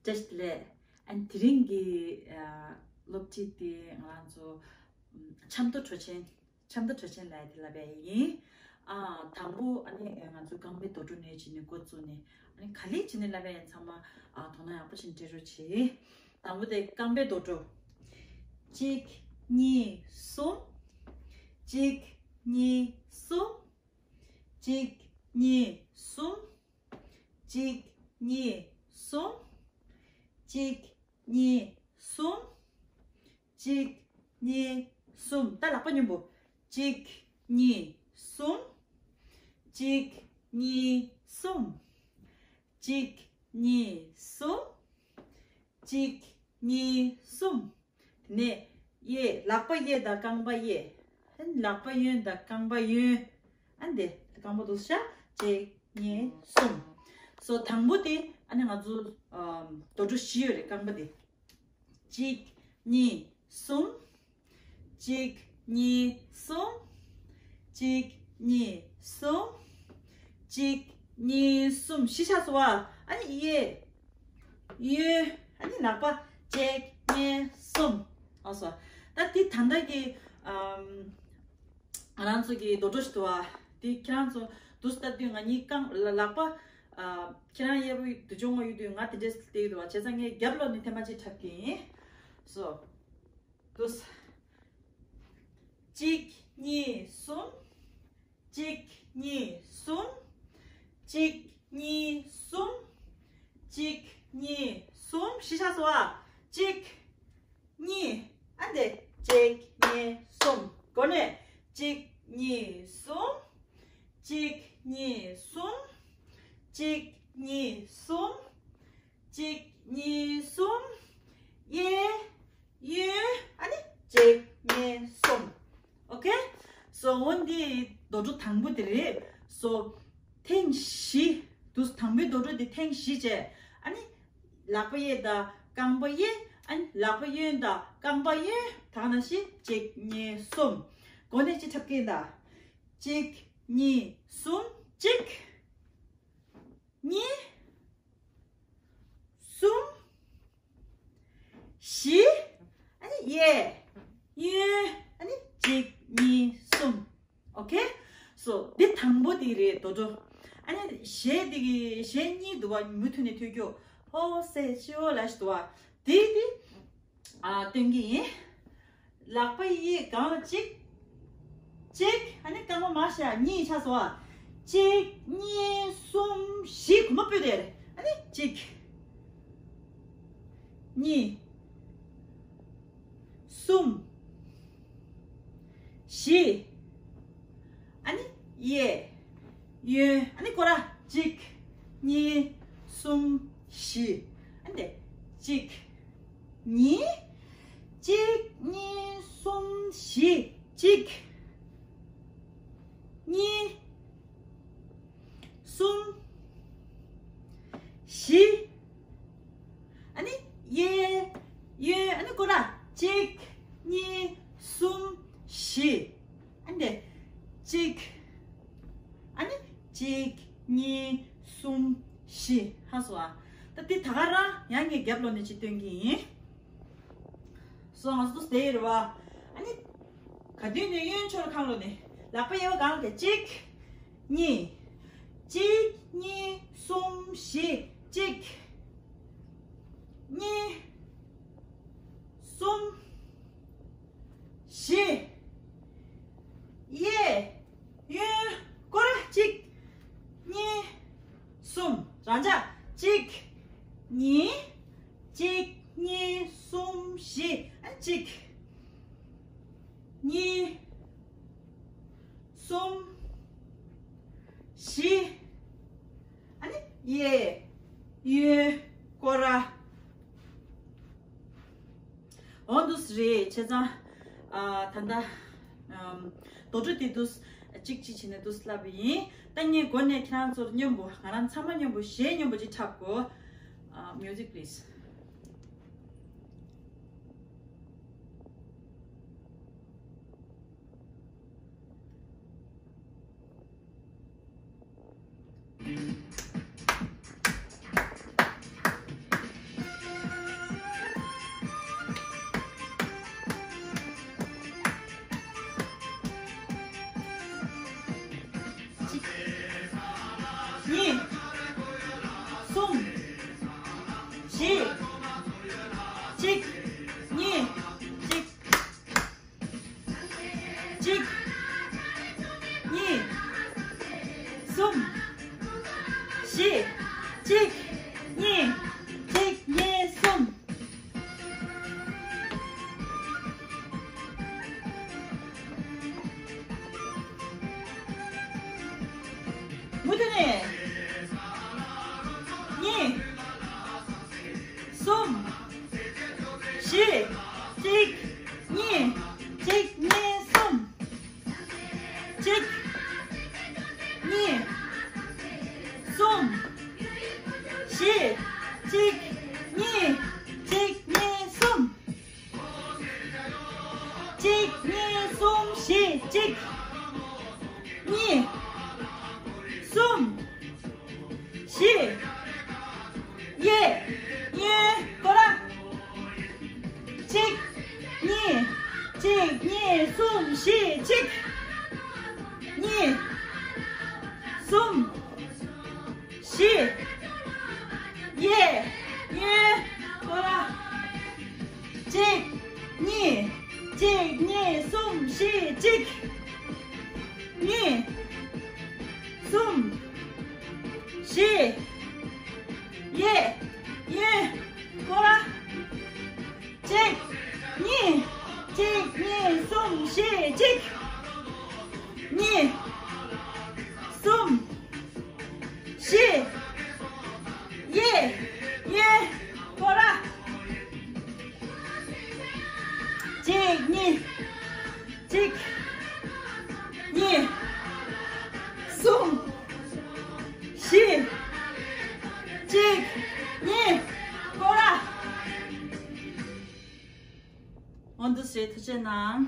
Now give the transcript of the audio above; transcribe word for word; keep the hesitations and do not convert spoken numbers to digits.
བཀྲ་ཤིས་བདེ་ལེགས། ཨ་ནི་དེ་རིང་གི་ཨ་སློབ་ཁྲིད་དེ་ང་རང་ཚོ་ཨམ་ཆབ་མདོ་འགྲོ་ཆེན། ཆབ་མདོ་འགྲོ་ཆེན་ལབ་ཡ་དེ་ལབ་ཡ་ཡིན། ཨ་དང་པོ་ཨ་ནི་ང་ཚོ་རྐང་པའི་རྡོག་སྒྲུབ་ནས་བྱས་ནས་འགོ་བཙུགས་ནས། ཨ་ནི་ག་ལེར་བྱས་ནས་ལབ་ཡ་ཡིན། ཚང་མ་ཨ་དོ་སྣང་ཡག་པོ་བྱས་ནས་འབྲི་རོགས་བྱེད། དང་པོ་དེ་རྐང་པའི་རྡོག་སྒྲུབ། གཅིག་གཉིས། གསུམ། གཅིག་གཉིས། གསུམ། གཅིག་གཉིས། གསུམ། གཅིག་གཉིས། གསུམ། གཅིག་གཉིས། གསུམ། གཅིག་གཉིས། གསུམ། ད་ལག་པ་མཉམ་པོ། གཅིག་གཉིས། གསུམ། གཅིག་གཉིས། གསུམ། གཅིག་གཉིས། གསུམ། གཅིག་གཉིས། གསུམ། དེ་ནས་གཡས། ལག་པ་གཡས་དང་རྐང་པ་གཡས། ཨ་ནི་ལག་པ་གཡོན་དང་རྐང་པ་གཡོན། ཨ་ནི་དེ་རྐང་པ་འདུག་ཤག་གཅིག་གཉིས། གསུམ། སོ་དང་པོ་དེ་ཨ་ནི་ང་ཚོ་ཨམ་རྡོག་སྒྲུབ་བཞི་ཡོད་རེད། རྐང་པ་དེ། གཅིག་གཉིས། གསུམ། གཅིག་གཉིས། གསུམ། གཅིག་གཉིས། གསུམ། གཅིག་གཉིས། གསུམ། བཞི་ཆགས་སོང་བ། ཨ་ནི་གཡས། གཡོན། ཨ་ནི་ལག་པ། གཅིག་གཉིས། གསུམ། ཨ་སོ། ད་དེ་ད་ལྟ་གི་ཨམ་ང་རང་ཚོ་གི་རྡོག་སྒྲུབ་ཞིག་འདུག་བ། དེ་ཁྱེད་རང་ཚོ་འདུག་སེ་ལྟ་དུས་ང་གཉིས་རྐང་ལ་ལག་པ། ཨ་ཁྱེད་རང་གཡས་པོ་དུ་ཆུང་ངུ་ཡོད་དུས་ང་དེ་འདྲས་བལྟས་འདུག་བ། བྱས་ཙང་ངས་རྒྱབ་ལོག་ནས་ཐེངས་མ་གཅིག་འཁྲབ་ཀྱི་ཡིན། སོ། འདུག་སེ། གཅིག་གཉིས། གསུམ། གཅིག་གཉིས། གསུམ། གཅིག་གཉིས། གསུམ། གཅིག་གཉིས། གསུམ། བཞི་ཆགས་སོང་བ། གཅིག་གཉིས། ཨ་འདི། གཅིག་གཉིས། གསུམ། གོ་ནས། གཅིག་གཉིས། གསུམ། གཅིག་གཉིས། གསུམ། གཅིག་གཉིས། གསུམ། གཅིག་གཉིས། གསུམ། གཡས། གཡོན། ཨ་ནི་གཅིག་གཉིས། གསུམ། ཨོ་ཁེ། སོ་འོ་འདི་རྡོག་སྒྲུབ་དང་པོ་དེ་རེད། སོ་ཐེངས་བཞི། དུས་དང་པོའི་རྡོག་སྒྲུབ་དེ་ཐེངས་བཞི་བྱས། ཨ་ནི་ལག་པ་གཡས་དང་རྐང་པ་གཡས། ཨ་ནི་ལག་པ་གཡོན་དང་རྐང་པ་གཡོན། ད་ག་ནང་བཞིན་གཅིག་གཉིས། གསུམ། གོ་ནས་གཅིག་འཁྲབ་ཀྱི་ཡིན་ད། གཅིག་གཉིས། གསུམ། གཅིག་གཉིས། གསུམ། བཞི། ཨ་ནི་གཡས། གཡོན། ཨ་ནི་གཅིག་གཉིས། གསུམ། ཨོ་ཁེ། སོ་འདི་དང་པོ་དེ་རེད། རྡོག་སྒྲུབ། ཨ་ནི་གཞན་དེ་གི་གཞན་གཉིས་འདུག་བ། མུ་མཐུད་ནས་ཐོས་རྒྱུ། ཧོ་སེ་ཅིའོ་ལ་ཞིག་འདུག་བ། དེ་དེ་ཨ་སྟོན་གྱི་ཡིན། ལག་པ་གཡས་སྒང་ལ་གཅིག་གཅིག་ཨ་ནི་རྐང་པ་མར་བཞག་གཉིས་ཆགས་སོང་བ། གཅིག་གཉིས། གསུམ། བཞི། གོམ་པ་སྤོས་ཏེ། ཨ་ནི་གཅིག་གཉིས། གསུམ། བཞི། ཨ་ནི་གཡས། གཡོན། ཨ་ནི་སྐོར་ར། གཅིག་གཉིས། གསུམ། བཞི། ཨ་ནི་གཅིག་གཉིས། གཅིག་གཉིས། གསུམ། བཞི། གཅིག་གཉིས། གསུམ། བཞི། ཨ་ནི་གཡས། གཡོན། ཨ་ནི་སྐོར་ར། གཅིག་གཉིས། གསུམ། བཞི། ཨ་ནི་གཅིག་ཨ་ནི་གཅིག་གཉིས། གསུམ། བཞི། ཧ་སོ་ཨ། ད་དེ་ད་ག་རང་ཡང་ངས་རྒྱབ་ལོག་ནས་ཅིག་སྟོན་གྱི་ཡིན། སོ་ང་ཚོ་དེ་རེད་བ། ཨ་ནི་ག་དུས་ནས་གཡོན་ཕྱོགས་ལ་ཁ་ལོག་ནས་ལག་པ་གཡས་པ་སྒང་ལ་གཅིག་གཉིས། གཅིག་གཉིས། གསུམ། བཞི། གཅིག་གཉིས། གསུམ། བཞི། གཡས། གཡོན། སྐོར་ར། གཅིག་གཉིས། གསུམ། རང་འཇགས། གཅིག་གཉིས། གཅིག་གཉིས། གསུམ། བཞི། ཨ་གཅིག་གཉིས། གསུམ། བཞི། ཨ་ནི་གཡས། གཡོན། སྐོར་ར། འོ་འདུག་སེ་རེད། བྱས་ཙང་ཨ་ད་ལྟ་ཨམ་རྡོག་སྒྲུབ་དེ་འདུག་སེ་གཅིག་གཅིག་བྱས་ནས་འདུག་སེ་བསླབས་པ་ཡིན། ད་ངས་འགོ་ནས་ཁྱེད་རང་ཚོར་མཉམ་པོ། ང་རང་ཚང་མ་མཉམ་པོ་གཞས་མཉམ་པོ་ཅིག་འཁྲབ་དགོས། ཨ། Music please. གཉིས། གཅིག་གཉིས་གསུམ། གཅིག་གཉིས་གསུམ་བཞི། གཅིག་གཉིས། གསུམ། བཞི། གཡས། གཡོན། སྐོར་ར། གཅིག་གཉིས། གཅིག་གཉིས་གསུམ་བཞི། གཅིག་གཉིས། གསུམ། བཞི། གཡས། གཡོན། སྐོར་ར། གཅིག་གཉིས། གཅིག་གཉིས་གསུམ་བཞི། གཅིག་གཉིས། གསུམ། བཞི། གཡས། གཡོན། སྐོར་ར། གཅིག་གཉིས། གཅིག་གཉིས་གསུམ་བཞི། གཅིག་གཉིས། གསུམ། བཞི། གཡས། གཡོན། སྐོར་ར། གཅིག་གཉིས། གཅིག་གཉིས། གསུམ། བཞི། གཅིག་གཉིས། སྐོར་ར། འོ་འདུག་སེ། ཐུགས་རྗེ་གནང་།